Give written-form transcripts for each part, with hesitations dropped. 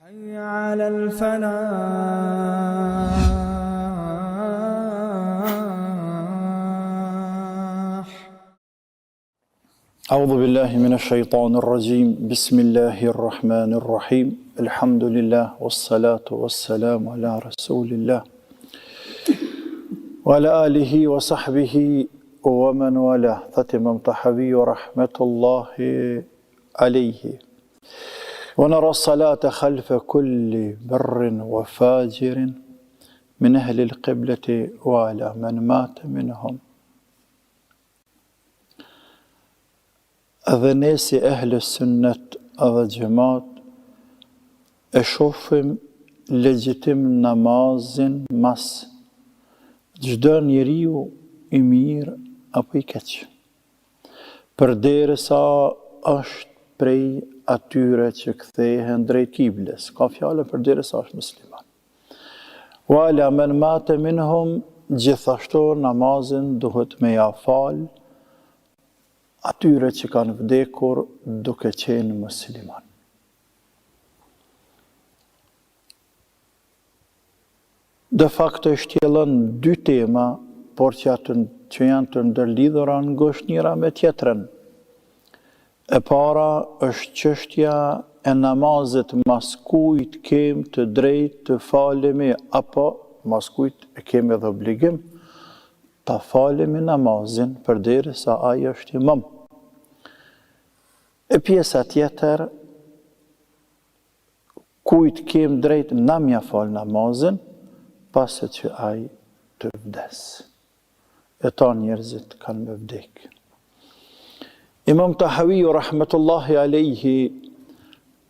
حي على الفلاح أعوذ بالله من الشيطان الرجيم بسم الله الرحمن الرحيم الحمد لله والصلاة والسلام على رسول الله وعلى آله وصحبه ومن والاه Thotë Imam Tahavi rahmetullahi alejhi ونرى الصلاة خلف كل بر وفاجر من أهل القبلة وعلى من مات منهم Edhe ne si ehli sunnet dhe xhemat e shofim legjitim namazin mas çdo njeriu i mirë apo i keq. Përderisa është prej atyre që kthehen drejt kibles, ka fjalën përderisa është musliman. Wa ala men mate minhum, gjithashtu namazin duhet me ja fal atyre që kanë vdekur duke qenë musliman. De facto e shtjellon dy tema, por që atë që janë të ndërlidhura ngushtë njëra me tjetrën. E para është çështja e namazit mas kujt kem të drejtë të falemi apo mas kujt e kemi edhe obligim ta falemi namazin përderisa ai është imam. E pjesa tjetër Kujt kem drejt na m'ja fal namazin pasi që ai të vdes. E tanë njerëzit kanë me vdek. Imam Tahawiu rahmetullahi alejhi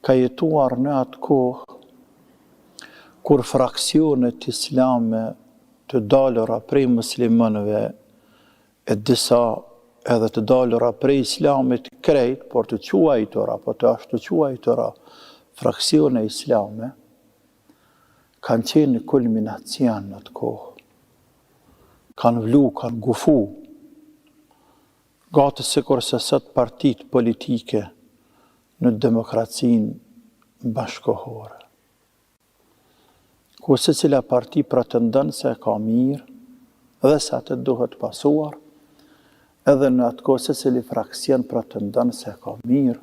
ka jetuar në atë kohë kur fraksionet islame të dalura prej muslimanëve e disa edhe të dalura prej islamit krejt, por të quajtura, apo të ashtuquajtura fraksione islame, kanë qenë në kulminacion në atë kohë. Kanë vlu, kanë gufu, gati sikurse sot partitë politike në demokracinë bashkëkohore. ku secila parti pretendon se e ka mirë dhe se atë duhet pasuar, edhe në atë kohë secili fraksion pretendon se e ka mirë,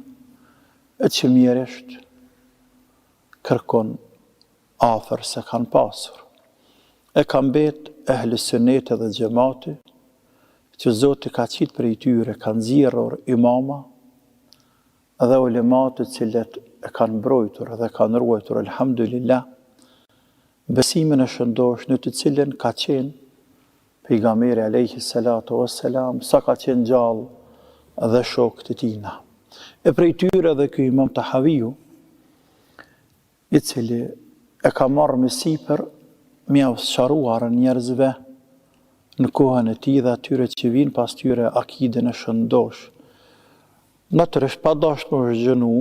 e që mjerisht kërkun afër s'e kanë pasur. E ka mbet ehli suneti dhe xhemati, që Zoti ka qitë prej tyre, ka nxjerrur imama, Dhe ulema të cilët e kanë mbrojtur dhe kanë ruajtur elhamdulillah besimin e shëndoshë në të cilën ka qenë pejgamberi alejhi salatu vesselam sa ka qenë gjallë dhe shokët e tina. E prej tyre edhe ky Imam Tahaviu, i cili e ka marrë me sipër me jau sqaruar njerëzve në kohën e tij dhe atyre që vijnë pas tyre akiden e shëndoshë. Natyrisht pa dashtë me u zgjanu,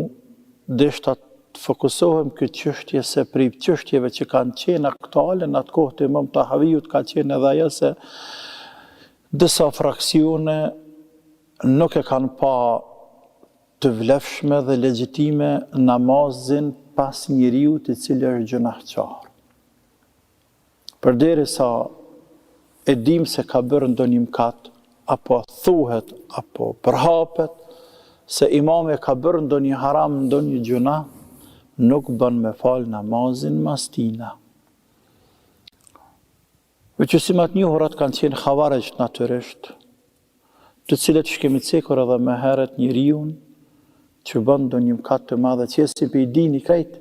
deshta të fokusohem këtë çështje se prej çështjeve që kanë qenë aktuale në atë kohë të Imam Tahaviut ka qenë edhe ajo se disa fraksione nuk e kanë pa të vlefshme dhe legjitime namazin pas njeriut i cili është gjynahqar. Përderisa e dimë se ka bërë ndonjë mëkat, apo thuhet, apo përhapet, se imami e ka bërë ndonjë haram, ndonjë gjynah, nuk bën me fal namazin mas tina. Veç si ma të njohurat kanë qenë havarixhët natyrisht, të cilët që kemi cekur edhe më herët njeriun që bën ndonjë mëkat të madh e qesin prej dinit krejt.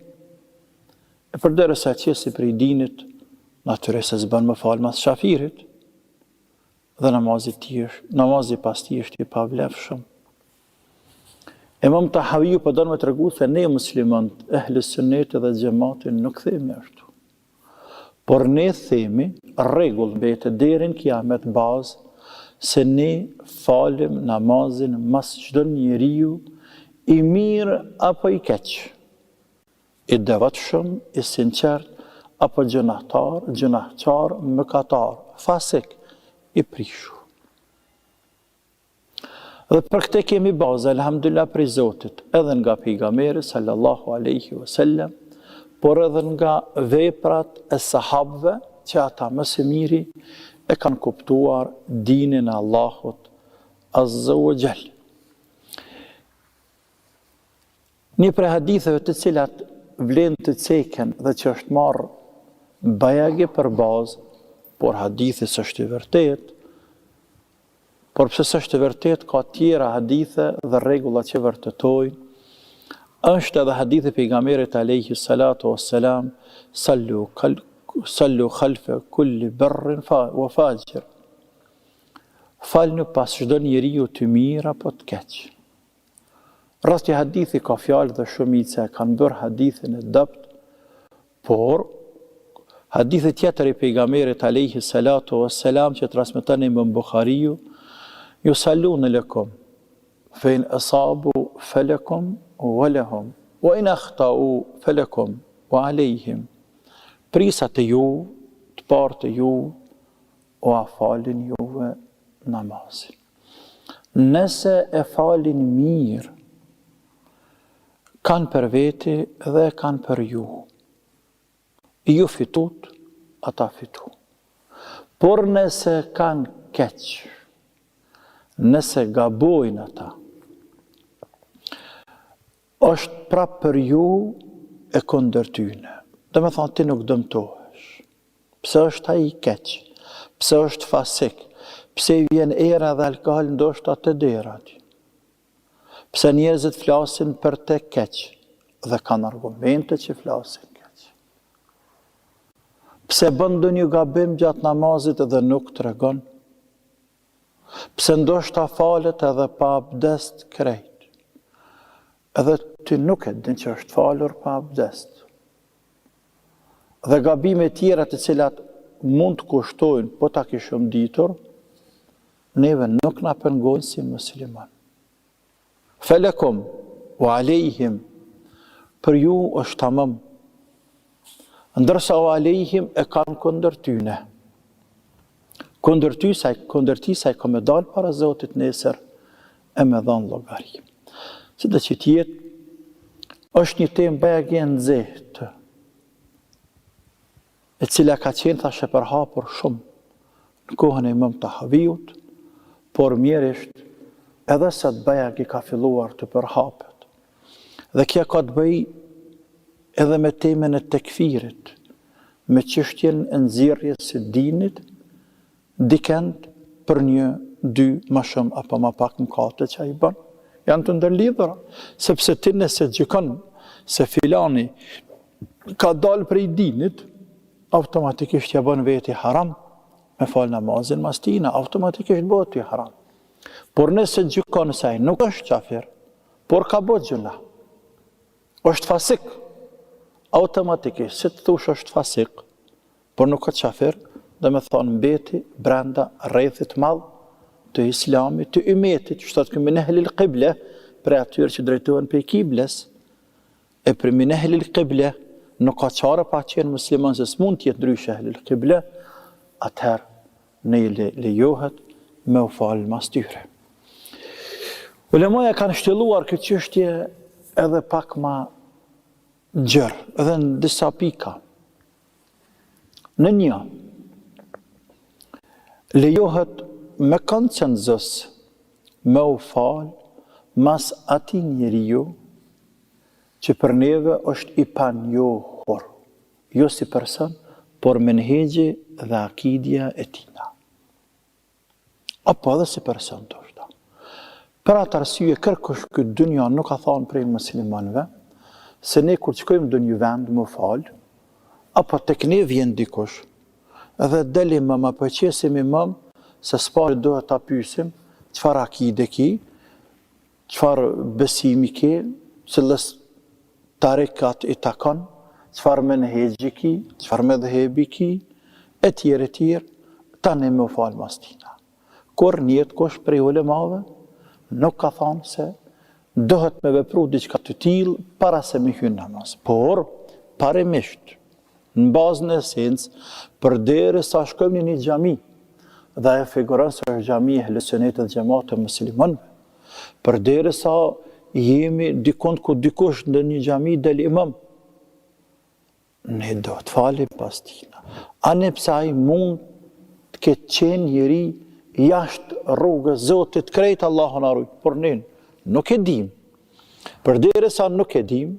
E përderisa e qesin prej dinit, natyrisht se s'bën me fal mas qafirit, dhe namazi tij është, namazi pas tij është i pavlefshëm. Imam Tahaviu po don me tregu se ne muslimanët, ehli sunneti dhe xhemati nuk themi ashtu. Por ne themi, rregull mbetet deri në kiamet bazë, se ne falim namazin mas çdo njeriu i mirë apo i keq. I devotshëm, i sinqert, apo gjynahtar, gjynahqar, mëkatar, fasik, i prishur. Dhe për këtë kemi bazë, elhamdulillah prej Zotit, edhe nga pejgamberi sallallahu alaihi wasallam, por edhe nga veprat e sahabëve që ata më së miri e kanë kuptuar dinin e Allahut Azza wa Jall. Një prej haditheve të cilat vlen të ceken dhe që është marrë bajagi për bazë, por hadithi s'është i vërtetë, por pse s'është i vërtetë ka tjera hadithe dhe rregulla që vërtetojnë, është edhe hadithi i pejgamberit alayhi salatu wassalam sallu kal sallu khalfa kulli barrin fa wa fajir falnu pas çdo njeriu të mirë apo të keq Rreth këtij hadithi ka fjalë dhe shumica e kanë bërë hadithin e dobët, por hadithi tjetër i pejgamberit alayhi salatu wassalam që transmeton Imam Buhariu, yusalluna lakum fa in asabu falakum wa lahum wa in akhtau falakum wa alayhim. Prijsat e ju, të parët e ju, ua falin juve namazin. Nëse e falin mirë, kanë për veti dhe e kanë për ju. Ju fitut, ata fitu. Por nëse kanë keq, nëse gabojnë ata, është prapë për ju e kundër tyne. Domethonë, ti nuk dëmtohesh. Pse është ai i keq? Pse është fasik? Pse i vjen era dhe alkohol ndoshta te dera atij? Pse njerëzit flasin për te keq dhe kanë argumente që flasin keq? Pse bën ndonjë gabim gjatë namazit dhe nuk tregon? Pse ndoshta falet edhe pa abdest krejt? Edhe ti nuk e din që është falur pa abdest. Dhe gabime tjera të cilat mund të kushtojnë po ta kishim ditur, neve nuk na pengojnë si musliman. Felekum wa alejhim për ju është tamam. Ndërsa wa alejhim e kanë kundër tyne. Kundër ty sa kundër tij se ai ka me dal para Zotit nesër e me dhënë llogari. Sido që të jetë, është një temë bajagi e nxehtë, e cila ka qenë thash e përhapur shumë në kohën e Imam Tahaviut, por mjerisht edhe sot bajagi ka filluar të përhapet. Dhe kjo ka të bëjë edhe me temën e tekfirit, me çështjen e nxjerrjes së dinit, dikend për një, dy, ma shumë apo ma pak mëkate që ai bën. Janë të ndërlidhura, sepse ti nëse gjykon se filani ka dalë prej dinit, automatikisht ja bën veti haram me fal namazin mas tina, automatikisht bëhet ty haram. Por nëse gjykon se ai nuk është qafir, por ka bo gjynah, është fasik, automatikisht, si të thush është fasik, por nuk është qafir, domethonë mbeti brenda rrethit të madh të islamit, të ymetit, që thotë min ehlil kible, prej atyre që drejtohen prej kibles, e prej min ehlil kible, nuk ka çare pa qenë musliman se s'mund të jetë ndryshe ehlil kible, atëherë ne le, lejohet me u falë mas tyre. Ulemaja kanë shtjelluar këtë çështje edhe pak ma gjerë, edhe në disa pika. Në një, lejohet me konsenzus me u fal mas atij njeriu që për neve është i panjohur, jo si person, por menhexhi dhe akidja e tina. Apo edhe si person ndoshta. Për atë arsye kërkush në këtë dynja nuk ka thanë prej muslimanëve se ne kur shkojmë në një vend me u fal, apo tek ne vjen dikush dhe del imam apo e qesim imam se s'pari duhet ta pyesim çfarë akide ki, Çfarë besimi ke, cilës tarikat i takon, çfarë menhexhi ki, çfarë medhhebi ki, e tjerë e tjerë, tani me u falë mas tina. Kurrnjë kush prej ulemave nuk ka thanë se duhet me vepru diçka të tillë para se me hy në namaz. Por, parimisht, Në bazë në esencë, përderisa shkojmë në një xhami dhe ajo figuron se është xhami e Ehli Sunetit dhe xhematit të muslimanëve, përderisa jemi dikund ku dikush në një xhami del imam. Ne duhet falim pas tina. Ani pse ai mund të ketë qenë njeri jashtë rrugës Zotit krejt Allahu na rujt, por ne nuk e dim. Përderisa nuk e dim,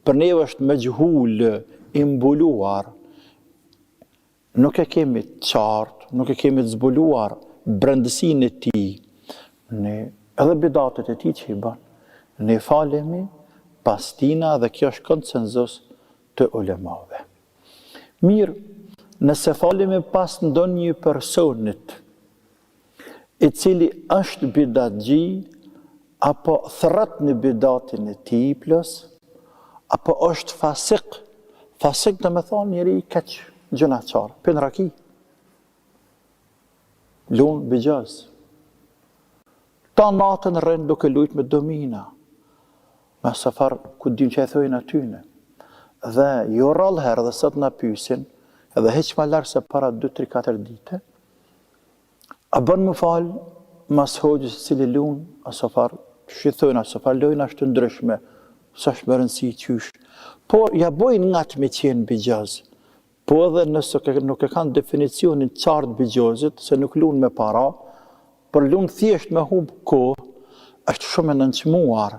për neve është mexhhul i mbuluar, nuk e kemi të qartë, nuk e kemi të zbuluar brendësinë e tij, ne edhe bidatet e tij që i bën, ne falemi pas tina dhe kjo është konsenzus të ulemave. Mirë, nëse falemi pas ndonjë personit, i cili është bidatxhi, apo thërret në bidatin e tij plus, apo është fasik, fasik domethonë njeri i keq, gjynahqar, pin raki, lun bixhoz, tan natën rrin duke lujt me domina, Me safar, ku di unë çka i thojnë atyne. Dhe jo rrallë herë dhe sot na pysin, edhe hiç ma larg se para 2, 3, 4 dite, a bën me u fal mas hoxhës i cili lun, a safar, qysh i thojnë, a safar lojnash të ndryshme, s'është me rëndësi qysh. Por, ja bojnë ngat me qenë bixhoz, Po edhe nëse nuk e kanë definicionin qartë bixhozit, se nuk lun me para, por lun thjesht me humb kohë, është shumë e nënçmuar,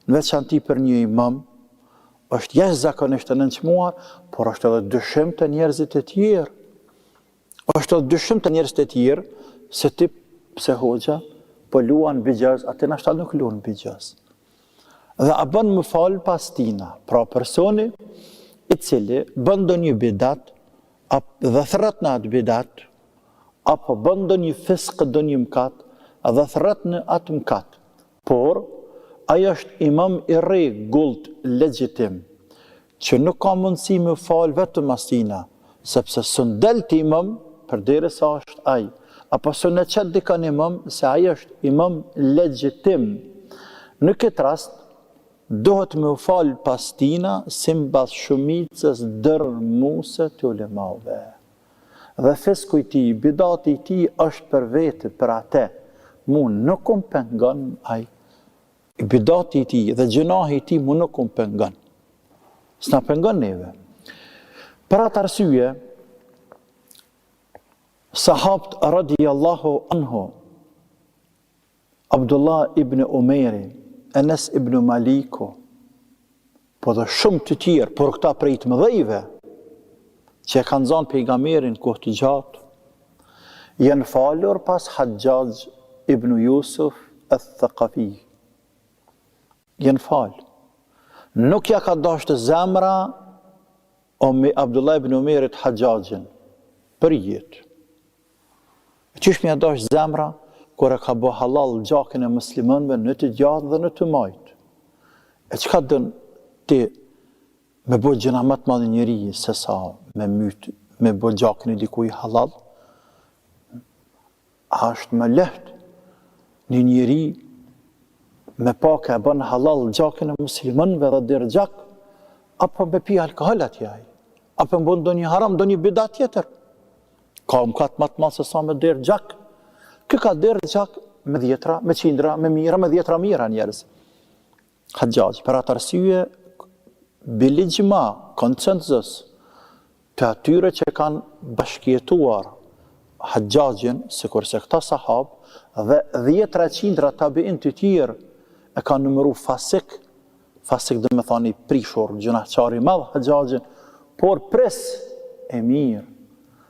në veçanti për një imam, është jashtëzakonisht e nënçmuar, por është edhe dyshim te njerëzit e tjerë. Është edhe dyshim te njerëzit e tjerë se ti pse hoxha po luan bixhoz, a ti nashta nuk luan bixhoz. Dhe a bën me u fal pas tina, pra personi i cili bën ndonjë bidat dhe thërret në atë bidat, apo bën ndonjë fisk, ndonjë mëkat dhe thërret në atë mëkat. Por ai është imam i rregullt legjitim, që nuk ka mundësi me u fal vetëm mas tina, sepse s'un del ti imam përderisa është ai, apo s'un e qet dikon imam se ai është imam legjitim. Në këtë rast duhet me u fal pas tina simbas shumicës dërrmuese të ulemave. Dhe fisku i tij, bidati i tij është për vete, për ate. Mu nuk um pengon ai Bidati i tij dhe gjynahi i tij mu nuk um pengon. S'na pengon neve. Për atë arsye, sahabët radiallahu anhu, Abdullah ibn Umeri, Enes ibn Maliku, po dhe shumë të tjerë, por këta prej të mëdhejve, që e kanë zanë pejgamberin kohë të gjatë, janë falur pas Haxhaxh ibn Jusuf eth-Thekafi. Janë falë. Nuk ja ka dashtë zemra Ome, Abdullah ibn Umerit Haxhaxhin për jetë. E qysh me ja dashtë zemra kur e ka bo hallall gjakin e muslimanëve në të djathtë dhe në të majtë. E çka don ti me bo gjynah ma të madh njeri se sa me myt, me bo gjakin e dikuj hallall? A është më lehtë një njeri me pa ka e bën hallall gjakin e muslimanëve dhe derdh gjak, apo me pi alkohol atje ai, apo me bo ndonjë haram, ndonjë bidat tjetër? Ka mëkat ma të madh se sa me derdh gjak. Ky ka derdh gjak me dhjetra, me qindra, me mijëra, me dhjetra mijëra njerëz. Haxhaxh, për atë arsye bil ixhma, konsensus të atyre që kanë bashkëjetuar Haxhaxhin, sikurse këta sahabë dhe dhjetra qindra tabiin të tjerë e kanë numëru fasik, fasik domethanë i prishur, gjynahqar i madh Haxhaxhin, por prijës i mirë.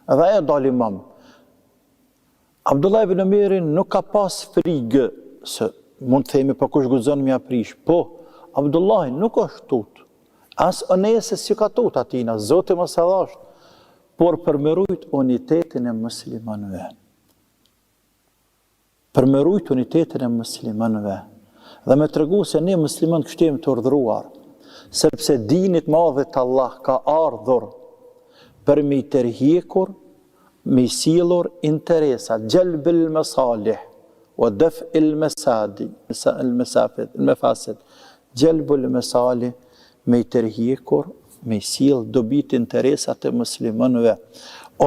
Dhe ajo dal imam. Abdullah ibn Umeri nuk ka pas frigë se mund të themi po kush guxon me ja prish. Po, Abdullahi nuk është tut. As Enesi s'iu ka tut atina, Zoti mos e dhashtë. Por për me rujt unitetin e muslimanëve. Për me rujt unitetin e muslimanëve dhe me tregu se ne muslimanët kështu jemi të urdhëruar, sepse dini i të madhit Allah ka ardhur për me i tërhjekur, me i sjellur interesat, xhelbil mesalih, wa def'il mesadi, el mesafid, el mefasid, xhelbul mesalih, me i tërhjekur, me i sjell dobitë interesat e muslimanëve,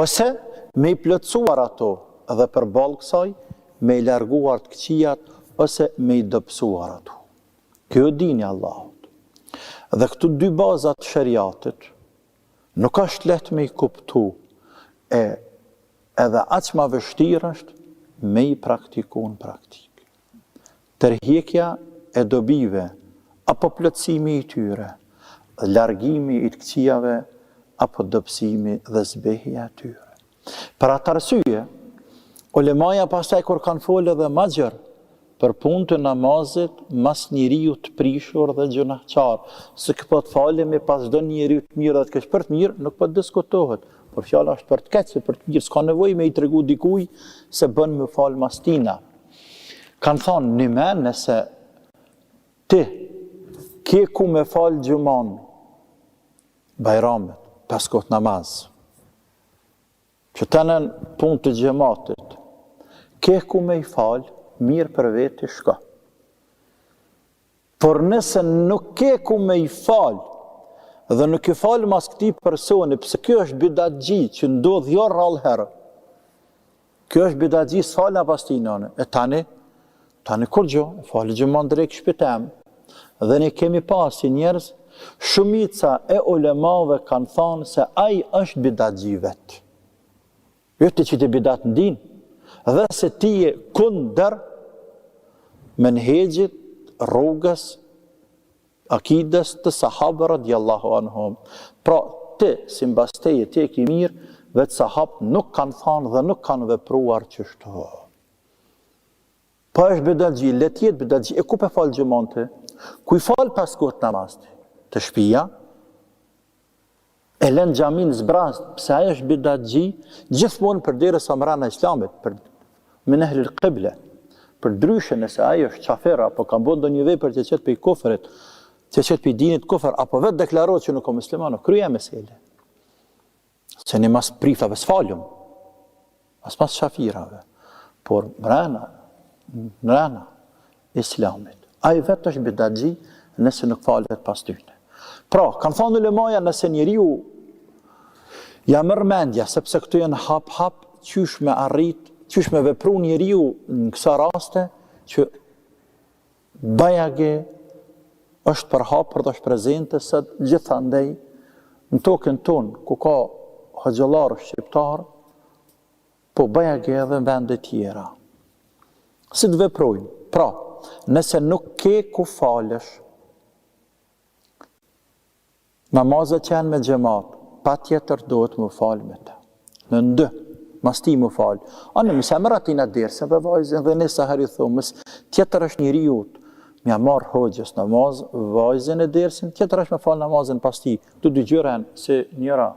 ose me i plotësuar ato dhe përballë kësaj me i larguar të këqijat ose me i dobësuar ato. Kjo është dini i Allahut. Dhe këto dy baza të sheriatit. Nuk është lehtë me i kuptu e edhe aq ma vështirë është me i praktiku në praktikë. Tërhjekja e dobive apo plotësimi i tyre, largimi i të këqijave apo dobësimi dhe zbehja e tyre. Për atë arsye, ulemaja pastaj kur kanë folë edhe ma gjerë për punë të namazit mas njeriut të prishur dhe gjynahqar, se ky po të falemi pas çdo njeriu të mirë dhe të keq për të mirë, nuk po diskutohet, por fjala është për të keq se për të mirë, s'ka nevojë me i tregu dikuj se bën me falë mas tina. Kanë thonë, njëme nëse ti ke ku me falë xhumanë, bajramet, pesë kohë namaz, Që të në punë të xhematit, ke ku me i falë, mirë për veti shko. Por nëse nuk ke ku me i falë, dhe nuk i falë mas këtij personi, pse kjo është bidatxhi që ndodh jo rrallë herë, kjo është bidatxhi s'falna pas tij nane, e tani, tani kurgjo, e falë xhumanë drejt n'shpi tem, dhe ne kemi pa si njerëz, shumica e ulemave kanë thanë se ai është bidatxhi vetë. Jo ti që ti bidat në din, dhe se ti je kundër menhexhit, rrugës, akides të sahabëve radiallahu anhum. Pra, ti, simbas teje, ti e ki mirë, vetë sahabët nuk kanë thanë dhe nuk kanë vepruar qështu. Po është bidatxhi, le të jetë bidatxhi. E ku pe fal xhumanë ti? Ku i fal pesë kohët namaz ti? Te shpia? E lën xhaminë zbrazt, pse ai është bidatxhi? Gjithmonë përderisa mrena islamit, për min ehlil kible. Përndryshe nëse ai është qafir apo ka bërë ndonjë vepër që qet prej kufrit, që qet prej dinit kufër apo vetë deklarohet që nuk o musliman, u krye mesele. Se ne mas priftave s'falum, as mas qafirave, por mrena, mrena islamit. Ai vetë është bidatxhi nëse nuk falet pas tyne. Pra, kanë thonë ulemaja nëse njeriu ja merr mendja, sepse këto janë hap-hap, qysh me arrit, qysh me vepru njeriu në kësa raste, që Bajagi është përhapur dhe është prezente sot gjithandej në tokën tonë ku ka hoxhallarë shqiptarë, po bajagi edhe në vende tjera. Si të veprojmë? Pra, nëse nuk ke ku falesh, Namazet që janë me xhemat, patjetër duhet m'u fal me të. Nën dy, mas tij m'u fal. Anë mos ja merr atina dersin dhe vajzën dhe ne sa herë i thomës, tjetër është njeriu me ja marr hoxhës namaz, vajzën e dersin, tjetër është me fal namazin pas tij. Këto dy gjëra janë si njëra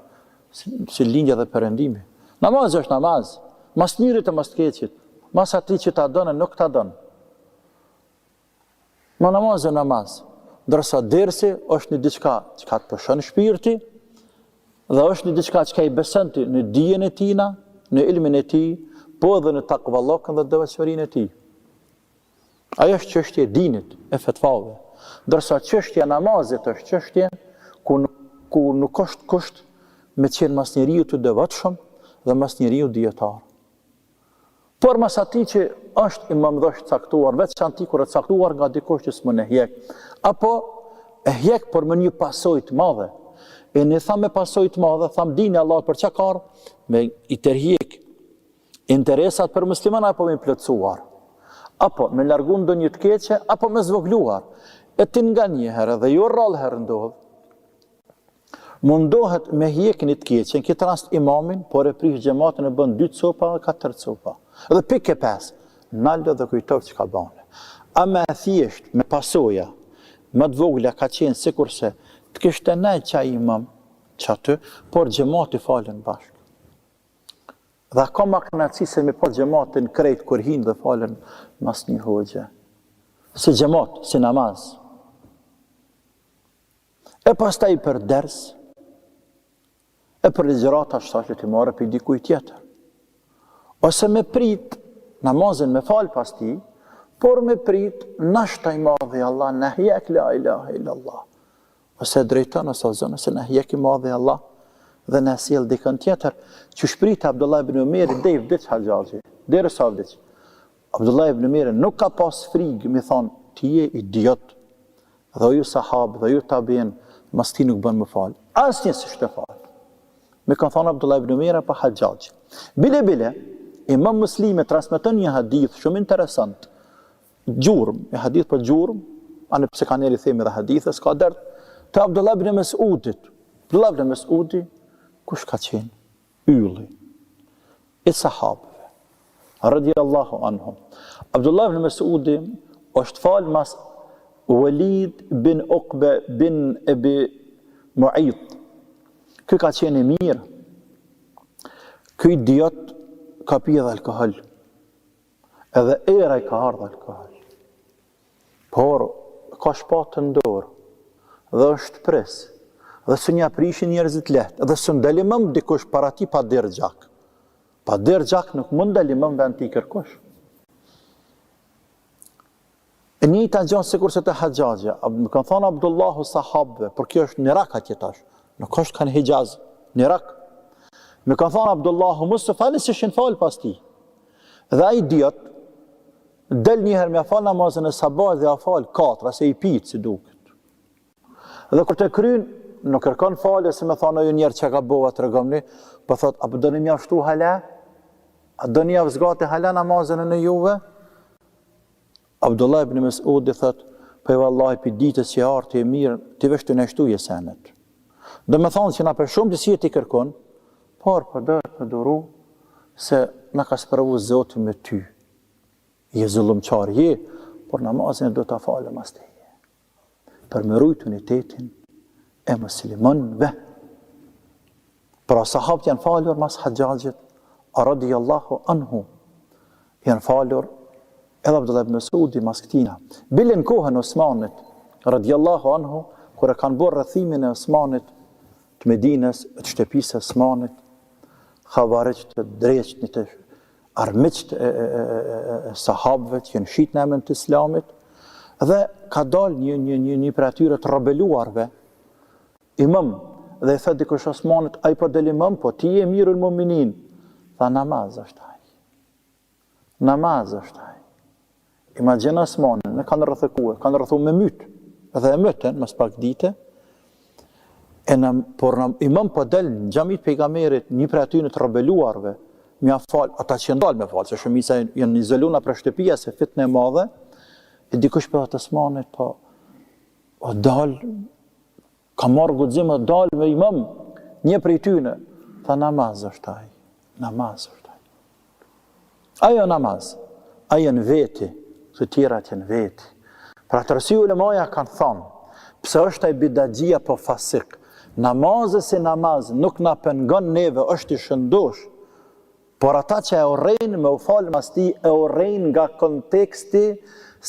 si, si lindja dhe perëndimi. Namazi është namaz, mas të mirit e mas të keqit, mas atij që ta don e nuk ta don. Ma namazi o namaz. Ndërsa dersi është një diçka çka të pushon shpirti dhe është një diçka çka i beson ti në dijen e tina, në ilmin e tij, po edhe në takvallokën dhe devotshmërinë e tij. Ajo është çështje e dinit, e fetvave. Ndërsa çështja e namazit është çështje ku nuk, ku nuk është kusht me qenë mas njeriu të devotshëm dhe mas njeriu dijetar. Por mas atij që është imam dhe është caktuar, veçanti kur është caktuar nga dikush që s'mun e hjek, apo e hjek por me një pasojë të madhe. E ne thamë me pasojë të madhe, thamë dini Allahut për çka ka ardhë, me i tërhjek interesat për musliman apo me i plotësuar, apo me largu ndonjë të keqe, apo me zvogluar. E ti nganjëherë dhe jo rrallë herë ndodh, Mundohet me hjek një të keqe, në këtë rast imamin, por e prish xhematin e bën dy copa dhe katër copa. Dhe pikë e pes, nalu dhe kujto çka bane. Ama e thjesht me pasoja, më të vogla ka qenë sikurse të kishte nejt qaj imam qaty, por xhemati falen bashkë. Dhe a ka ma kënaqësi se me pa xhematin krejt kur hinë dhe falen mas një hoxhe. Si xhemat, si namaz. E pastaj për ders, e për ligjërata shtash le t'i marrë prej dikujt tjetër. Ose me prit namazin me fal pas tij, por me prit nashta i madhi Allah na hjek la ilaha illallah. Ose e drejton ose udhëzon ose na hjek i madhi Allah dhe na sjell dikën tjetër. Qysh priti Abdullah ibn Umeri deri vdiq Haxhaxhi, derisa vdiq. Abdullah ibn Umeri nuk ka pas frigë me thonë ti je idiot, Dhe o ju sahabë dhe ju tabiin, mas tij nuk bën me fal. Asnjë s'ishte fal. Me kanë thonë Abdullah ibn Umeri apo Haxhaxhi. Bile bile, Imam Muslimi transmeton një hadith shumë interesant. Gjurmë, një hadith për gjurmë, ani pse kanjëherë i themi edhe hadithe, s'ka dert, të Abdullah ibn Mesudit. Abdullah ibn Mesudi, kush ka qenë? Ylli i sahabëve, radiallahu anhum. Abdullah ibn Mesudi është falë mas Walid bin Uqbe bin Ebi Mu'it. Ky ka qenë emir. Ky idiot ka pi edhe alkohol. Edhe era i ka ardhë alkohol. Por, ka shpatë në dorë, dhe është prijës, dhe s'un ja prishin njerëzit lehtë, dhe s'un del imam dikush para tij pa derdh gjak. Pa derdh gjak nuk mund del imam n'vend tij kërkush. E njëjta gjë sikurse te Haxhaxhi, me kanë thonë Abdullahu sahabëve, por kjo është në Irak atje tash, nuk është kanë Hixhaz, në Irak. Me kanë thonë Abdullahu, mos u falni s'ishin falë pas tij. Dhe ai idiot, Del një herë me fal namazin e sabahit dhe ja fal katra se i pit si duket. Dhe kur të kryn, nuk kërkon falje se me thonë ju njerëz çka bova tregomni, po thot a po doni me ja shtu hala? A doni ja zgati hala namazin e juve? Abdullah ibn Mesudi thot, po vallahi pi ditës që ardh ti emir, ti veç tu na shtu senet. Do me thonë që na për shumë të si ti kërkon, por po duhet me duru se na ka sprovu Zoti me ty. Je zullumqar je, por namazin e do ta falë mas teje. Për me rujt unitetin e muslimanëve. Pra sahabët janë falur mas Haxhaxhit, radiallahu anhu, janë falur edhe Abdullah ibn Mesudi mas këtina. Bile në kohën e Osmanit, radiallahu anhu, kur e kanë bërë rrethimin e Osmanit, të Medinës, të shtëpisë së Osmanit, havarixhët të dreqnit e armiqtë e, e, e, e, e sahabëve që janë shit në emër të Islamit dhe ka dalë një një një një prej atyre të rebeluarve imam dhe i tha dikush Osmanit ai po del imam po ti je emirul muminin tha namaz është ai Namaz është ai. Imagjino Osmanin, e kanë rrethue, kanë rrethu me myt, dhe e mytën, mas pak dite, e në, por në, imam po del në xhami të pejgamberit, një prej atyne të rebeluarve, me ja fal, ata që janë dalë me falë, se shumica janë izolu prej shtëpia, se fitne e madhe, e dikush po thotë Osmanit, po, o dal, Ka marrë guxim e dalë me imam, një prej tyne, tha namaz është ai, namaz është ai. Ajo namaz, ai në veti, të tjerat janë veti. Për atë arsye ulemaja kanë thonë, pse është ai bidatxhi apo fasik, namazi si namaz nuk na pengon neve, është i shëndosh, Por ata që e urrejnë me u falë mas tij e urrejnë nga konteksti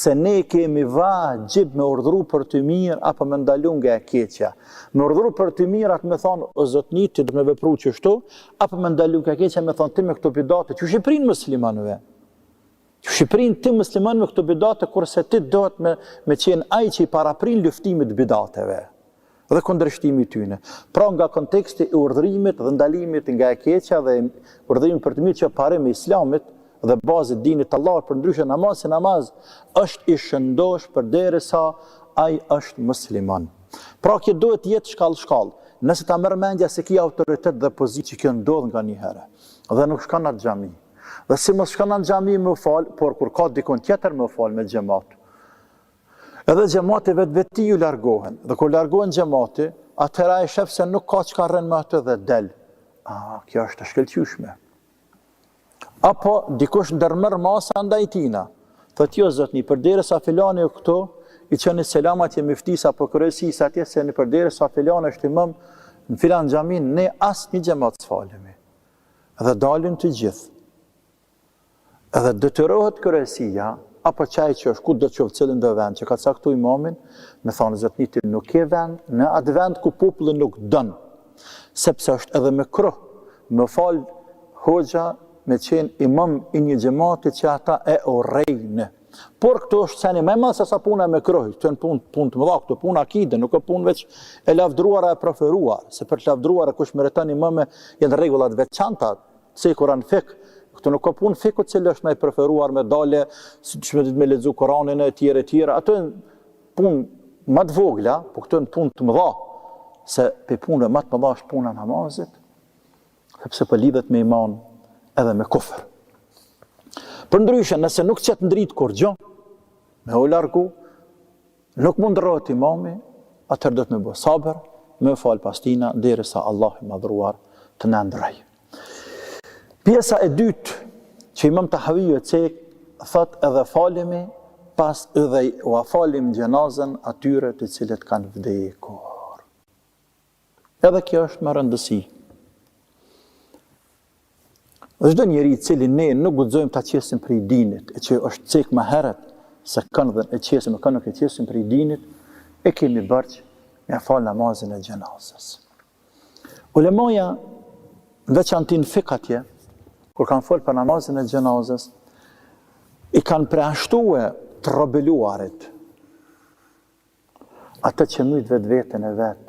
se ne kemi vaxhib me urdhru për të mirë apo me ndalu nga e keqja. Me urdhru për të mirë atë me thonë o zotni ti do me vepru qështu, apo me ndalu nga e keqja me thonë ti me këto bidate qysh i prin muslimanëve. Qysh i prin ti muslimanëve këto bidate kurse ti duhet me me qenë ai që i paraprin luftimit të bidateve. dhe kundërshtimi i tyne. Pra nga konteksti i urdhërimit dhe ndalimit nga e keqja dhe urdhërimit për të mirë që parim i Islamit dhe bazë e dinit të Allahut përndryshe namaz si namaz është i shëndosh përderisa ai është musliman. Pra kjo duhet të jetë shkallë shkallë. Nëse ta merr mendja se ki autoritet dhe pozitë që kjo ndodh nganjëherë dhe nuk shkon në xhami. Dhe si mos shkon në xhami me u fal, por kur ka dikon tjetër me u fal me xhemat, Edhe xhemati vetvetiu largohen. Dhe kur largohen xhemati, atëherë ai shef se nuk ka çka rren me atë dhe del. Ah, kjo është e shkëlqyeshme. Apo dikush ndërmerr masa ndaj tina. Thotë jo zotni, përderisa filani o këtu, i çoni selam atje myftisë apo kryesisë atje se në përderisa filani është imam në filan xhami, ne asnjë xhemat s'falemi. Dhe dalin të gjithë. Edhe detyrohet kryesia, apo qaj që është kudo qoftë cilindo vend që ka caktu imamin, me thonë zotni ti nuk ke vend në atë vend ku populli nuk don, sepse është edhe mekruh, me fal hoxha me qenë imam i një xhemati që ata e urrejnë. Por këtu është seni më e madh se sa puna e mekruhit, këtu janë punë punë të mëdha, këtu punë akide, nuk është punë veç e lavdruar e preferuar, se për të lavdruar e kush meriton imame janë rregulla të veçanta, Cekura në fikh, këtu nuk ka punë fikhu cili është më i preferuar me dale, si me ditë me lexu Kuranin e tjera e tjera, ato janë punë më të vogla, po këto janë punë të mëdha, se pe punëve më të mëdha është puna e namazit. Sepse po lidhet me iman edhe me kufër. Përndryshe, nëse nuk qet n'dritë kurgjo, me u largu, nuk mund ndrrohet imami, atëherë duhet me bo sabër, me u falë pas tina, derisa Allahu i madhëruar të na ndrrojë. Pjesa e dytë, që imam Tahaviu e cek, thot edhe falemi pas edhe ua falim xhenazën atyre të cilët kanë vdekur. Edhe kjo është me rëndësi. Dhe çdo njeri i cili ne nuk guxojmë ta qesim prej dinit, e që është cek më herët se kanë dhe e qesim e kanë nuk e qesim prej dinit, e kemi borxh me ia fal namazin e xhenazës. Ulemaja në veçanti në fikh atje, kur kanë folë për namazin e xhenazës, i kanë përjashtue të rebeluarit, atë që myt vetveten e vet,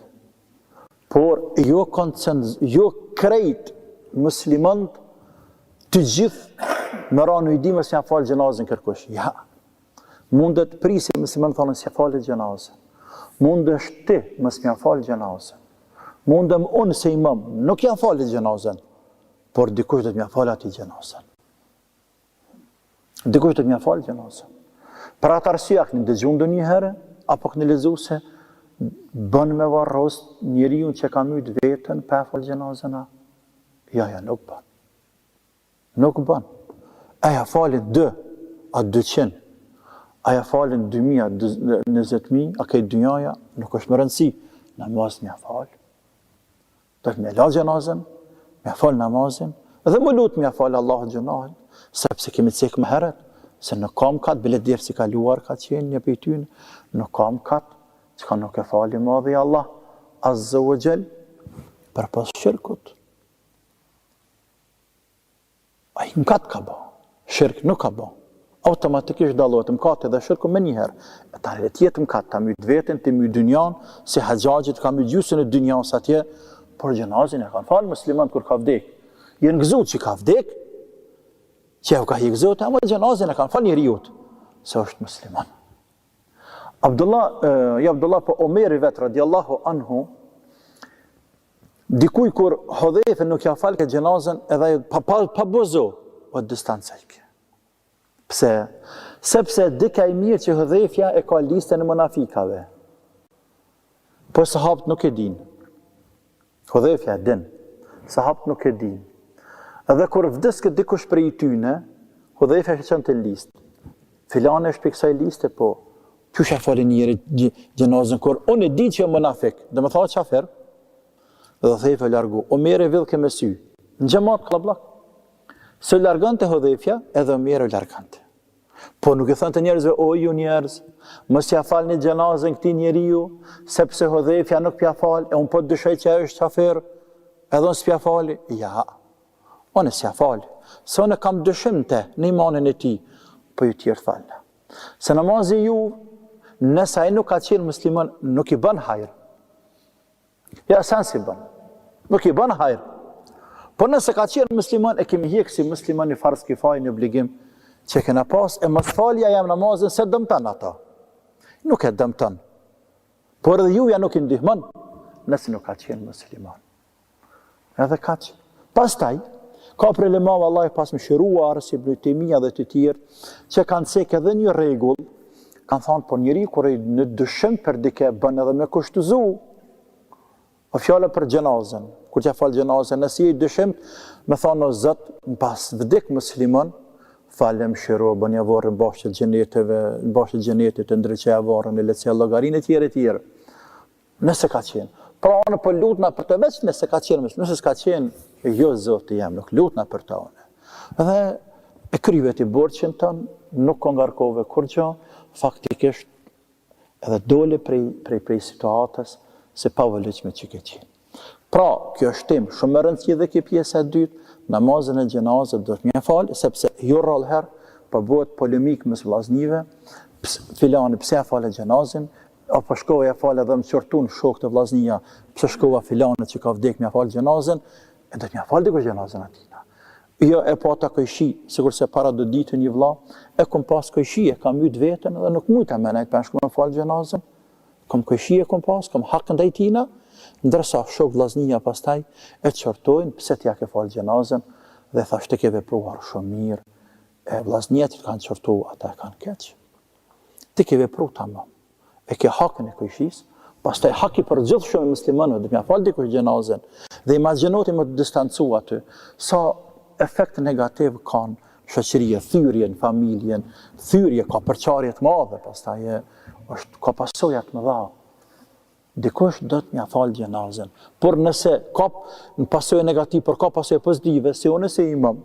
por jo konsens, jo krejt muslimant të gjithë me ra në ujdi mos ja fal xhenazën kërkush. Ja. Mundet prisi musliman thonë s'ja fal xhenazën. Mundesh ti mos me ja fal xhenazën. Mundem unë si imam, nuk ja fal xhenazën, por dikush do të më fal atij xhenazën. Dikush do të më fal xhenazën. Për atë arsye a keni dëgjuar ndonjëherë apo keni lexuar se bën me varros njeriun që ka myt veten pa fal xhenazën a? Jo, jo, nuk bën. Nuk bën. A ja falin 2, a 200, a ja falin 2000, a 20000, a krejt dynjaja, nuk është me rëndësi. Namaz me ja fal. Do të me la xhenazën, me fal namazin dhe me lut me ja fal Allahu gjynahet, sepse kemi cek më herët se nuk ka mëkat bile ders i kaluar ka qenë një prej tyne, nuk ka mëkat, çka nuk e fal i madhi Allah azza wa jall përpos shirkut. Ai mëkat ka bo, shirk nuk ka bo. Automatikisht dallohet mëkati dhe shirku menjëherë. E tani le të jetë mëkat, ta myt veten, të myt dynjan, si Haxhaxhi ka myt gjysën e dynjas atje, por xhenazën e kanë falë muslimanët kur ka vdek. Janë gëzu që ka vdek, që ja ka hjek Zoti, ama xhenazën e kanë falë njeriut, se është musliman. Abdullah, jo Abdullah, po Omeri vetë, radiallahu anhu, Dikuj kur Hudhejfe nuk ja falke xhenazën edhe ajo pa pa pa bo zo, u distancojke. Pse? Sepse dike ai mirë që Hudhejfja e ka listën e munafikave. Po sahabët nuk e dinë. Hudhejfja e din. Sahabët nuk e dinë. Edhe kur vdiske dikush prej tyne, Hudhejfja e çonte listë. Filani është prej kësaj liste, po Qysh ja fali njerit xhenazën kur unë e di që është munafik, domethanë qafir. Dhe Hudhejfe largu, Omeri e vidhke me sy. Në xhemat kallabllak. Se largonte Hudhejfja, edhe Omeri largonte. Po nuk i thonte njerëzve, o ju njerëz, mos ja falni xhenazën këtij njeriu, sepse Hudhejfja nuk pja fal, e unë po dyshoj që ai është qafir, edhe unë s'pja fali. Ja, unë s'ja fali, se unë kam dyshim te në imanin e tij, po ju tjerë falni. Se namazi ju, nëse ai nuk ka qenë musliman, nuk i bën hajr. Ja, sen s'i bën. Nuk i bën hajr. Po nëse ka qenë musliman, e kemi hjek si musliman një farz kifaje, një obligim, që e kena pas, e mosfalja jem namazin, s'e dëmton ato. Nuk e dëmton. Por edhe juja nuk i ndihmon, nëse nuk ka qenë musliman. Edhe kaq. Pastaj, ka prej ulemave Allahu i pastë mëshiruar, si Ibn Tejmija dhe të tjerë, që kanë cek edhe një rregull, kanë thonë, po njeri kur je në dyshim për dike, bën edhe me kushtëzu. O fjala për xhenazën, kur t'ja fal xhenazën, nëse je i dyshimt, me thonë, o Zot, në pas vdek musliman, fale mëshiro, bënja vorrin n'bahçe të xheneteve, në bahçe të xhenetit, ndriçoja vorrin, e lehtësoja llogarinë e tjerë e tjerë. Nëse ka qenë. Pra unë po lutna për të veç nëse ka qenë, nëse s'ka qenë, jo Zoti jem, nuk lutna për të unë. Dhe e kryve ti borxhin tënd, nuk u ngarkove kurgjo, faktikisht edhe dole prej, prej, prej situatës së pavolitshme që ke qenë. Pra, kjo është temë shumë me rëndësi dhe kjo pjesa e dytë, namazin e xhenazës duhet me falë, sepse jo rrallë herë, po bëhet polemikë mes vllaznive, filani pse ja fale xhenazën, Apo shkova ja fala dhe më qortun shokët e vllaznia, pse shkova filanit që ka vdek me ja fal xhenazën, e do të ja fal dikush xhenazën atina. Jo e pata kojshi, sikurse para do ditë një vlla, e kom pas kojshi, e ka myt veten dhe nuk mujta me nejt pa shku me fal xhenazën. Kom kojshi e kom pas, kom hak ndaj tina. Ndërsa shok vllaznia pastaj e qortojnë pse ti ja ke falë xhenazen dhe thash ti ke vepruar shumë mirë, e vllaznia që të kanë qortu ata e kanë keq. Ti ke vepru tamam. E ke hakun e kojshisë, pastaj hak i përgjithshëm i muslimanëve, do t'ia fal dikush xhenazen. Dhe imagjino ti me të distancu aty, sa efekt negativ ka në shoqëri, thyrje në familjen, thyrje ka përçarje të madhe, pastaj e, është ka pasoja të mëdha. Dikush do të m'ia fal xhenazen, por nëse ka në pasojë negative, por ka pasojë pozitive, si unë si imam,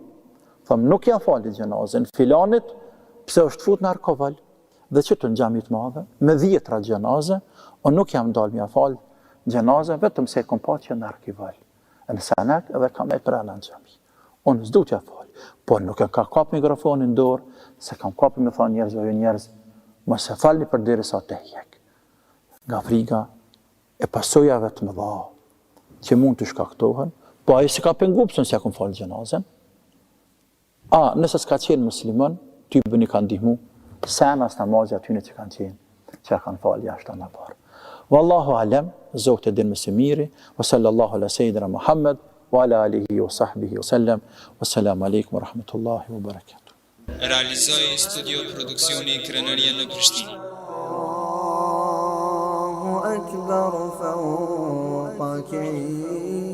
them nuk ia fali xhenazen filanit pse është fut në alkool dhe qëtu në xhami të madhe me dhjetra xhenaze, unë nuk jam dal m'ia fal xhenaze vetëm se e kom pa që në alkool. E në senek edhe kam e prena në xhami. Unë s'du t'ia fal, por nuk e kam kap mikrofonin në dorë, se kam kap me thonë njerëzve, jo njerëz, mos e falni përderisa të hjek. nga frika e pasojave të mëdha që mund të shkaktohen, po ai s'e ka pengu pse s'ja kom falë xhenazen, a nëse s'ka qenë musliman, tyben i ka ndihmu, sen as namazi atyne që kanë qenë, që ja kanë falë jashtë në parë. Wallahu alem, Zoti e din më së miri, wa sallallahu ala sayyidina Muhammed, wa ala alihi wa sahbihi wa sallam, wa salamu alaikum wa rahmatullahi wa barakatuh. Realizoi Studio Produksioni Krenaria në Prishtinë. Allahu Akbar fawqa kibri.